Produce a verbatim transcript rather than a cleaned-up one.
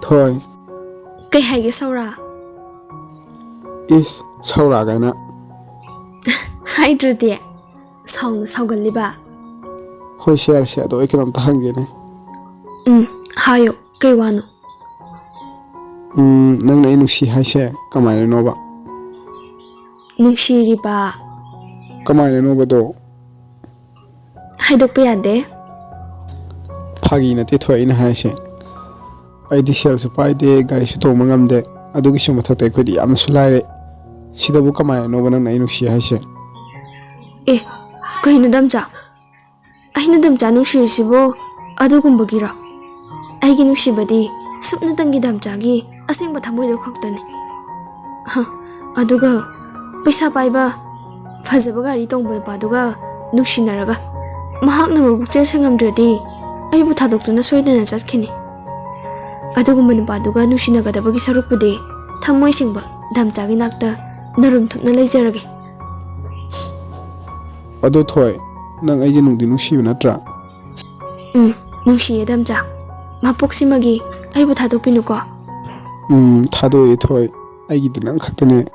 ꯊꯣꯏ꯫ ꯀꯩ ꯍꯥꯏꯒꯦ, ꯁꯧꯔꯥ? ꯏꯁ, ꯁꯧꯔꯥ ꯀꯥꯏꯅ꯫ ꯍꯥꯏꯗ꯭ꯔꯗꯤ꯫ ꯁꯥꯎꯅ ꯁꯥꯎꯒꯜꯂꯤꯕ꯫ ꯍꯣꯏ, ꯁꯦ, ꯌꯥꯔꯦꯁꯦ, ꯑꯗꯣ ꯑꯩ ꯀꯩꯅꯣꯝꯇ ꯍꯪꯒꯦꯅꯦ꯫ ꯎꯝ, ꯍꯥꯏꯌꯣ, ꯀꯩ ꯋꯥꯅꯣ? ꯎꯝ, ꯅꯪꯅ ꯑꯩ ꯅꯨꯡꯁꯤ ꯍꯥꯏꯁꯦ ꯀꯃꯥꯏꯅꯅꯣꯕ? ꯅꯨꯡꯁꯤꯔꯤꯕ꯫ ꯀꯃꯥꯏꯅꯅꯣꯕꯗꯣ? ꯍꯥꯏꯗꯣꯛꯄ ꯌꯥꯗꯦ꯫ ꯐꯥꯒꯤ ꯅꯠꯇꯦ ꯊꯣꯏ ꯑꯩꯅ ꯍꯥꯏꯁꯦ꯫ ꯑꯩꯗꯤ ꯁꯦꯜꯁꯨ ꯄꯥꯏꯗꯦ, ꯒꯥꯔꯤꯁꯨ ꯇꯣꯡꯕ ꯉꯝꯗꯦ, ꯑꯗꯨꯒꯤꯁꯨ ꯃꯊꯛꯇ ꯑꯩꯈꯣꯏꯗꯤ ꯌꯥꯝꯅꯁꯨ ꯂꯥꯏꯔꯦ꯫ ꯁꯤꯗꯕꯨ ꯀꯃꯥꯏꯅꯅꯣꯕ ꯅꯪꯅ ꯑꯩ ꯅꯨꯡꯁꯤ ꯍꯥꯏꯁꯦ? ꯑꯦ, ꯀꯩꯅꯣ ꯗꯝꯆꯥ? ꯑꯩꯅ ꯗꯝꯆꯥ ꯅꯨꯡꯁꯤꯔꯤꯁꯤꯕꯨ ꯑꯗꯨꯒꯨꯝꯕꯒꯤꯔꯣ? ꯑꯩꯒꯤ ꯅꯨꯡꯁꯤꯕꯗꯤ ꯁꯨꯞꯅꯇꯪꯒꯤ ꯗꯝꯆꯥꯒꯤ ꯑꯁꯦꯡꯕ ꯊꯃꯣꯏꯗꯣ ꯈꯛꯇꯅꯤ꯫ ꯍ, ꯑꯗꯨꯒ ꯄꯩꯁꯥ ꯄꯥꯏꯕ, ꯐꯖꯕ ꯒꯥꯔꯤ ꯇꯣꯡꯕ ꯅꯨꯄꯥꯗꯨꯒ ꯅꯨꯡꯁꯤꯅꯔꯒ ꯃꯍꯥꯛꯅ ꯃꯕꯨꯛꯆꯦꯜ ꯁꯦꯡꯉꯝꯗ꯭ꯔꯗꯤ ꯑꯩꯕꯨ ꯊꯥꯗꯣꯛꯇꯨꯅ ꯁꯣꯏꯗꯅ ꯆꯠꯈꯤꯅꯤ꯫ ꯑꯗꯨꯒꯨꯝꯕ ꯅꯨꯄꯥꯗꯨꯒ ꯅꯨꯡꯁꯤꯅꯒꯗꯕꯒꯤ ꯁꯔꯨꯛꯄꯨꯗꯤ ꯊꯃꯣꯏ ꯁꯦꯡꯕ ꯗꯝꯆꯥꯒꯤ ꯅꯥꯛꯇ ꯅꯔꯨꯝ ꯊꯨꯞꯅ ꯂꯩꯖꯔꯒꯦ꯫ ꯑꯗꯣ ꯊꯣꯏ, ꯅꯪ ꯑꯩꯁꯦ ꯅꯨꯡꯗꯤ ꯅꯨꯡꯁꯤꯕ ꯅꯠꯇ꯭ꯔꯥ? ꯎꯝ, ꯅꯨꯡꯁꯤꯌꯦ ꯗꯝꯆꯥ꯫ ꯃꯄꯣꯛꯁꯤꯃꯒꯤ ꯑꯩꯕꯨ ꯊꯥꯗꯣꯛꯄꯤꯅꯨꯀꯣ꯫ ꯎꯝ, ꯊꯥꯗꯣꯛꯑꯦ ꯊꯣꯏ꯫ ꯑꯩꯒꯤꯗꯤ ꯅꯪ ꯈꯛꯇꯅꯦ꯫